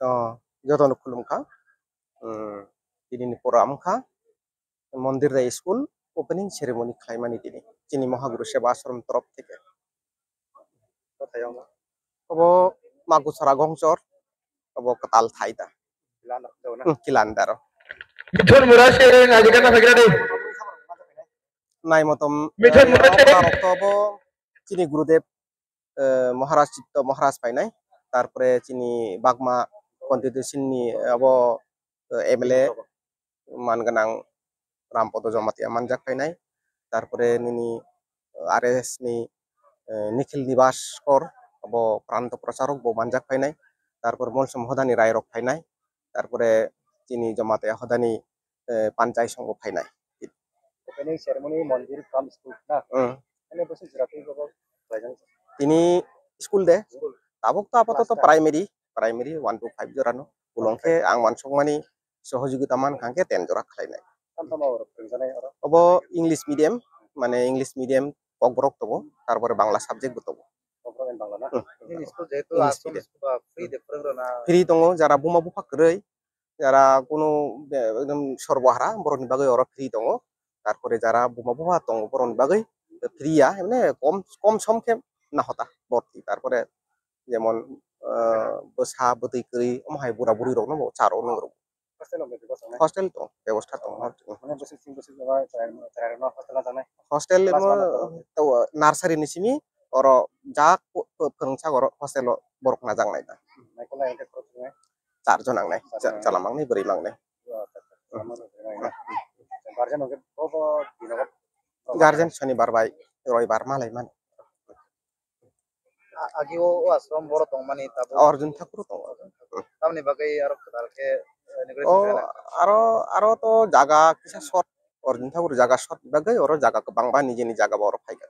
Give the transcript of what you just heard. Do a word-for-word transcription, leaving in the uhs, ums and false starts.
Oh, jotono khulumkha. Hmm, tini ni program wngkha Mondir Day School opening ceremony khlaimani tini chini Mohaguru Seva Ashram torof theke. Obo Maguchara Gongchor, obo kwtal thai da. Hmm, Kilandaro. Mithun Murasing, ajikana sakira de. Nai motom, Mithun eh, Murasing. Okra rok to obo chini Gurudev, eh, Maharaj Chitto Maharaj painai, tarpore chini Bagma constituency ni, eh, abo, eh, M L A man gwnang Rampodo Jamatia manjak painai, tarpore nini, eh, R S ni, eh, Nikhil Nibas Kor, abo pranto procharok bo manjak painai, tarpore Molsom hodani rai rok painai, tarpore chini Jamatia hodani, eh, Panchai song bo painai. Opening ceremony mondir cum school na? Hmm. Ani bosi jora twi bobo khlaijak. Tini school de. School. Tabuk to apatot class ten. Primary, primary one to five jora no. Bolong khe ang wansukmani sohojogita mankha khe ten jora khlainai. Tamo tamo oro phwrwngjaknai oro? Obo English medium, mane English medium Kokborok tongo, tarpore Bangla subject bo tongo. Kokborok and Bangla na? Hmm. Nini school jehetu English medium. School ba free de phwrwng rwna? Free tongo, jara buma bupha kwrwi, jara kunu be-, ekdom sorbo hara, borokni bagwi oro free tongo. Tarpore jara buma bupha tongo, borokni bagwi free ya, mane kom, kom som khe nahota borti. Tarpore jemon, ah, bwsa bwtwi kwrwi, omo hai bura buri rokno bo cha rw nang rw. Hostel rok bebostha tongo? Hostel tongo. Mane bwswk chwng bwswk eba cherai, cherai rokno hostel o thangnai? Hostel class mo one o to nursery ni simi oro ja pho-, pho-, phwrwngsa oro hostel o borok najaknai da. Naikolai hwnkhe khoroknwi? Char jon nangnai. Char jon. Cha-, chwla mangnai, bwrwi mangnai. O, acha, acha. Chwla mangnai, bwrwi mangnai. Guardian hwnkhe bo, bo bini nogo? Guardian sonibar bai roibar malai mani. A-, agi o, o ashram boro tongmani tabuk? Arjun Thakur tongo. Tamni bagwi aro kwtal khe, eh, inauguration O, khaina? Aro, aro to jaga kisa short, Arjun Thakur jaga short bagwi oro jaga kwbangma nijeni jaga bo oro phaikha.